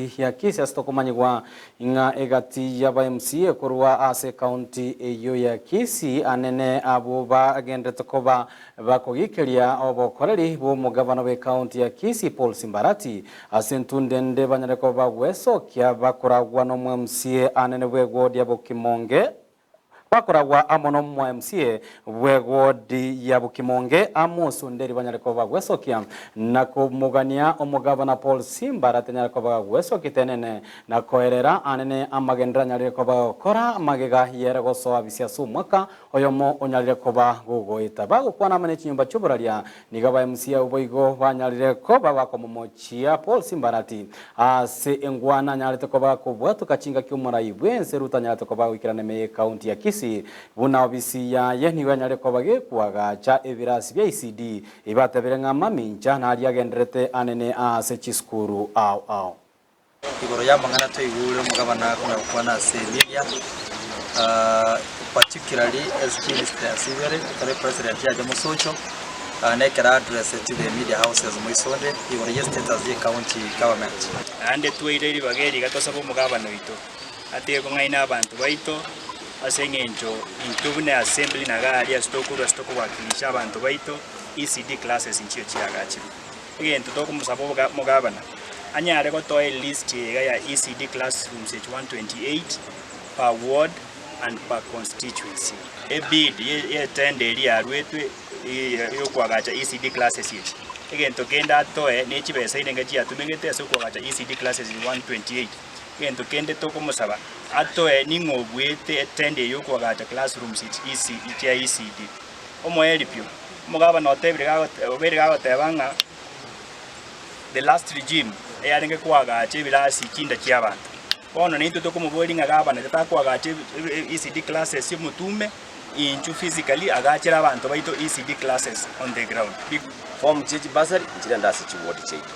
ekaunti ya Kisii ase tokomanyigwa ng'a egati y'aba MCA korwa ase ekaunti eyio ya Kisii anene abwo bagenderete koba bakogikeria obokoreri bw'omogavana bw'ekaunti ya Kisii Paul Simbarati ase entunde ende banyare koba bagwesokia bakoragwa n'omo MCA anene bw'eward ya Bokimonge Bakoragwa amo nomo MCA bw'ewodi ya Bokimonge Amos Onderi banyare koba bagwesokia na komogania omogavana Paul Simba aratanyare koba gagwesokia tenene na koerera anene amagenderero anyarire koba gagokora magega yere gosoa bisia ase omwaka oyomo onyarire koba gogoeta. Bagokwana amo ne chinyomba chi'oboraria nigo aba MCA abwo boigo banyarire koba bakomomochia Paul Simbarati Ase engwana anyarete koba kobwatoka chingaki omorai bw'ense Ruto anyarete koba goikerana ime y'ecounty ya Kisii buna obisi yaye nigo yanyarire koba gekwagacha ebirasi bia ECD ebi batebire ng'a mamincha naria agendererete anene ase chisukuru ao ao. Igoro y'amang'ana toigure omogabana akona gokwana ase media, particularly ase chiinstance ibere, ekero epresident yacha mosocho, na ekero addressed the media houses moisonde igoro ye status ye county government. Naende tweire ribaga eri iga tosabe omogabana oito atige kong'aina abanto baito ase eng'encho intwe buna assembly na iga aria ase tokorwa ase tokowakilisha abanto baito ECD classes nchio chiagachirwe. Egento tokomosaba omogabana anyare gotoa elist eye iga ya ECD classrooms echi 128 per ward and per constituency. Ebid ye tender eria yaruetwe yokoagacha ECD classes echi. Egento kende atoe ne chibesa irenge chiatumegete ase okoagacha ECD classes 128. Egento kende tokomosaba atoe ning'o obuete etender eye yokoagacha classrooms echi EC chia ECD. Omoerio pi, omogabana otebire obeire gagoteba ng'a the last regime eyarenge koagacha ebirasi chinda chi'abanto. Bono naintwe tokomoboria ng'a gabana tatakoagacha ECD classes omotume inchu physically agachere abanto baito ECD classes on the ground. Form chie chibursary nchirende ase chiward chiaito.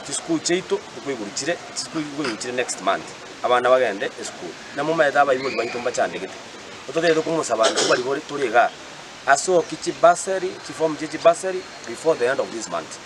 Chisukuru chiaito nkoiguru chire, chisukuru nkoiguru chire next month, abana bagende esukuru. Namomaete abaibori baito mbachandegete. Totagete komosaba intwe baribori tore igaa, asoki chibursary, chiform chie chibursary before the end of this month.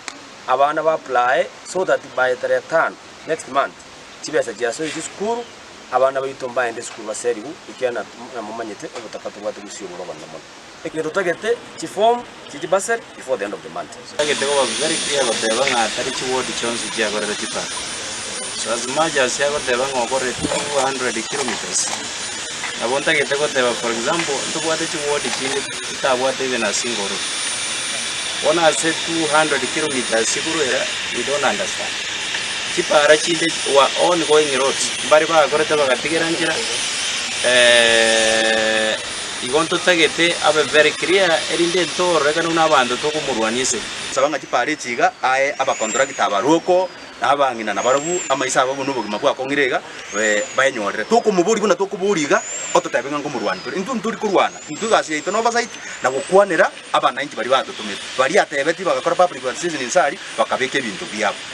Abana ba apply so that by tarehe tano next month, chibesa chiasoire chisukuru, abana baito mbaende esukuru baserigwe ekiagera namomanyete obotaka tobwate gusii oboro obonene mono. Ekero totagete chiform chie chibursary before the end of the month. Totagete koba very clear goteba ng'a tari chiward chionsi chiakorete chipara. So as much as agoteba ng'a okorire 200 kilometres, nabo ntagete goteba for example, ntobwate chiward chinde chitabwate even a single road. Bono ase 200 kilometres igoro era, we don't understand. Chipara chinde were ongoing roads, mbare bakorete bagatigera nchera igo ntotagete abe very clear erinde ntororekane buna abanto tokomorwania esegi. Saba ng'a chipara echi iga aye abacontractor abarwoko na abang'ina nabarabwo amaiso abo buna obogima bwakong'ire iga baenyorere. Tokomoboria buna tokoboria iga ototebie ng'a nkomorwania tore. Intwe ntori korwana, intwe egasi yaito na oversight na gokwanera abananchi baria batotomete. Baria atebetie bagakora public participation inse aria bakabeka ebinto biabo.